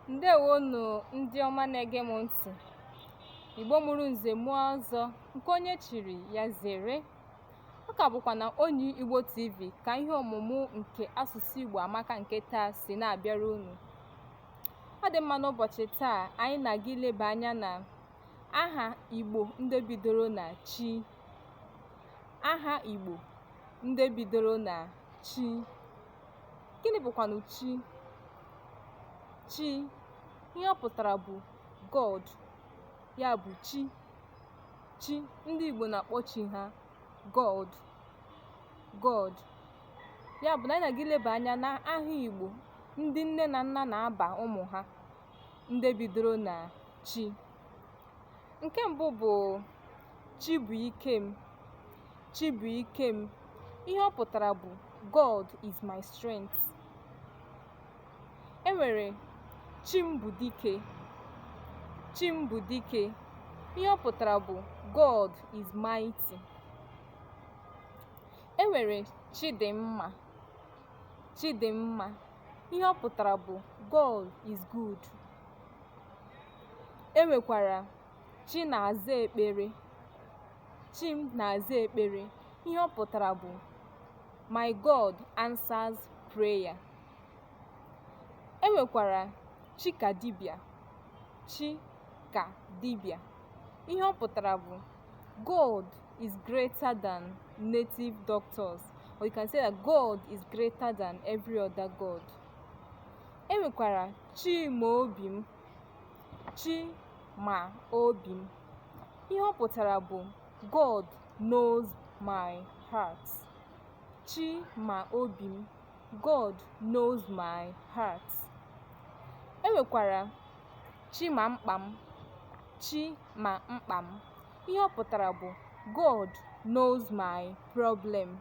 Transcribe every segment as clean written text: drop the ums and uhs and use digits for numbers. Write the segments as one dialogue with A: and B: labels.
A: Ndewonu ndị ọma na-ege m ntị. Igbo mụrụ nze mụọ ọzọ, nke onye chiri ya zere. Ọ ka bụkwa na Onyi Igbo TV ka ihe ọmụmụ nke asụsụ Igbo Amaka nke taa si na-abịara unu. Ọ dị mma. N'ụbọchị taa, anyị na-aga ileba anya na aha Igbo ndị bidoro na chi. Aha Igbo ndị bidoro na chi. Gịnị bụkwanụ chi? Chi, ihe ọ pụtara bụ God, ya bụ chi. Chi, ndị Igbo na-akpọ chi ha God. God. Ya bụ na anyị na-aga ileba anya na aha Igbo ndị nne na nna na-aba ụmụ ha ndị bidoro na chi. Nke mbụ bụ Chibuikem. Chibuikem, ihe ọ pụtara bụ God is my strength. E nwere Chimbudike. Chimbudike, ihe ọ pụtara bụ God is mighty. E nwere Chidimma. Chidimma, ihe ọ pụtara bụ God is good. E nwekwara Chinaza Ekpere. Chim na-aza ekpere, ihe ọ pụtara bụ my God answers prayer. E nwekwara Chikadibia. Chikadibia, ihe ọ pụtara bụ God is greater than native doctors, or you can say that God is greater than every other god. E nwekwara Chimaobim. Chimaobim, ihe ọ pụtara bụ God knows my heart. Chimaobim, God knows my heart. E nwekwara Chimamkpam. Chimamkpam, ihe ọ pụtara bụ God knows my problem.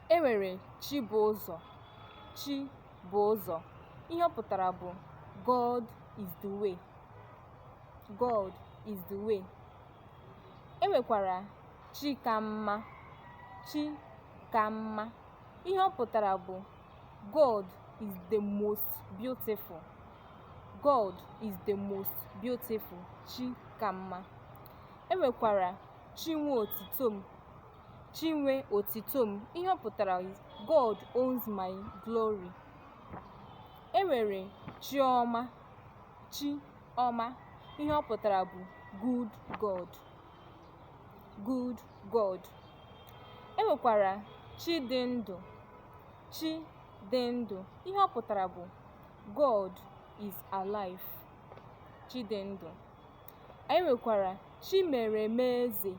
A: E nwere Chibụzọ. Chibụzọ, ihe ọ pụtara bụ God is the way. God is the way. E nwekwara Chikamma. Chikamma, ihe ọ pụtara bụ God is the most beautiful. God is the most beautiful. Chikamma. E nwekwara Chinwe Otitom. Chinwe Otitom, ihe ọ pụtara is God owns my glory. E nwere Chiọma. Chiọma, ihe ọ pụtara bụ good God. Good God. E nwekwara Chidịndụ. Chidịndụ, ihe ọ pụtara bụ God is alive. Chidịndụ. Anyị nwekwara Chimeremeze.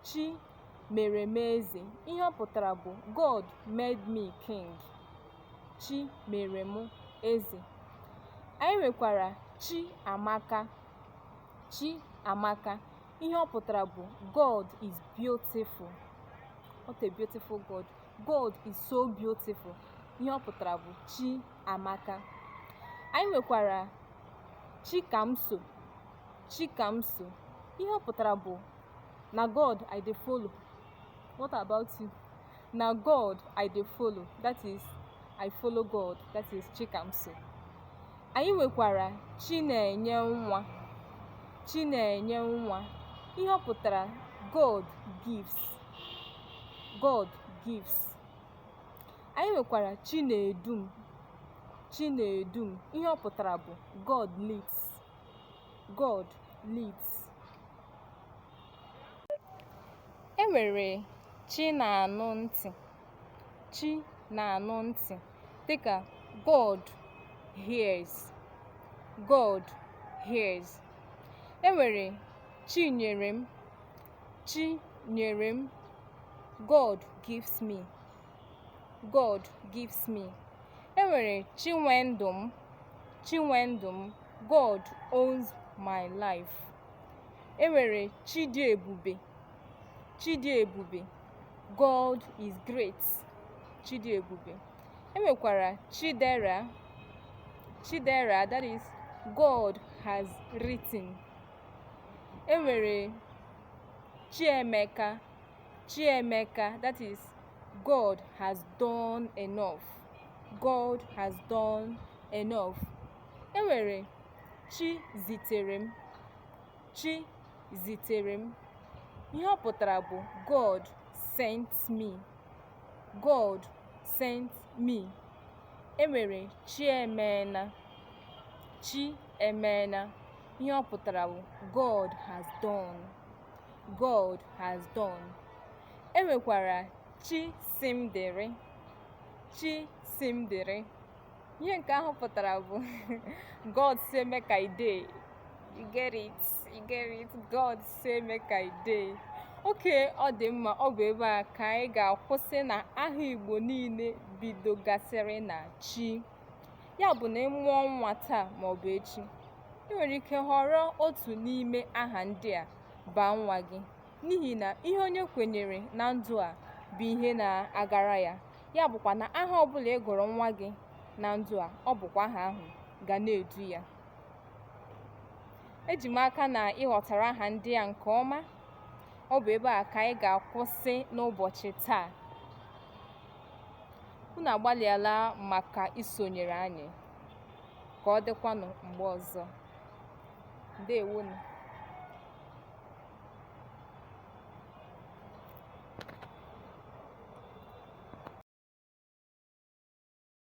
A: Chimeremeze, ihe ọ pụtara bụ God made me king. Chi mere mụ eze. Anyị nwekwara Chiamaka. Chiamaka, ihe ọ pụtara bụ God is beautiful. What a beautiful God! God is so beautiful. Ihe ọ pụtara bụ Chiamaka. Anyị nwekwara Chikamso. Chikamso, ihe ọ pụtara bụ na God I dey follow. What about you? Na God I dey follow, that is, I follow God. That is Chikamso. Anyị nwekwara Chinenye nwa. Chinenye nwa, ihe ọ pụtara God gives. God gives. Anyị nwekwara Chinedum. Chinedum, ihe ọ pụtara bụ God leads. God leads. E nwere Chi na-anụ ntị. Chi na-anụ ntị, dịka God hears. God hears. E nwere Chinyere m. Chi nyere m, God gives me. God gives me. E nwere Chinwendụ m. Chinwendụ m, God owns my life. E nwere Chidiebube. Chidiebube, God is great. Chidiebube. E nwekwara Chidera. Chidera, that is, God has written. E nwere Chiemeka. Chiemeka, that is, God has done enough. God has done enough. E nwere Chi zitere m. Chi zitere m. Ihe ọ pụtara bụ God sent me. God sent me. E nwere Chiemena. Chiemena. Ihe ọ pụtara bụ God has done. God has done. E nwekwara Chisimdịrị. Chisimdịrị. Ihe nke ahụ pụtara bụ God say make I dey. You get it? You get it? God say make I dey. Okay, ọ dị mma. Ọ bụ ebe a ka anyị ga-akwụsị na aha Igbo niile bidogasịrị na Chi. Ya bụ na ị mụọ nwa taa maọbụ echi, ị nwere ike họrọ otu n'ime aha ndị a baa nwa gị, n'ihi na ihe onye kwenyere na ndụ a bụ ihe na-agara ya. Ya bụkwa na aha ọbụla ị gụrụ nwa gị na ndụ a, ọ bụkwa aha ahụ ga na-edu ya. Eji m aka na ị ghọtara aha ndị a nke ọma. Ọ bụ ebe a ka anyị ga-akwụsị n'ụbọchị taa. Unu agbalịala maka isonyere anyị. Ka ọ dịkwanụ mgbe ọzọ. Ndewonu.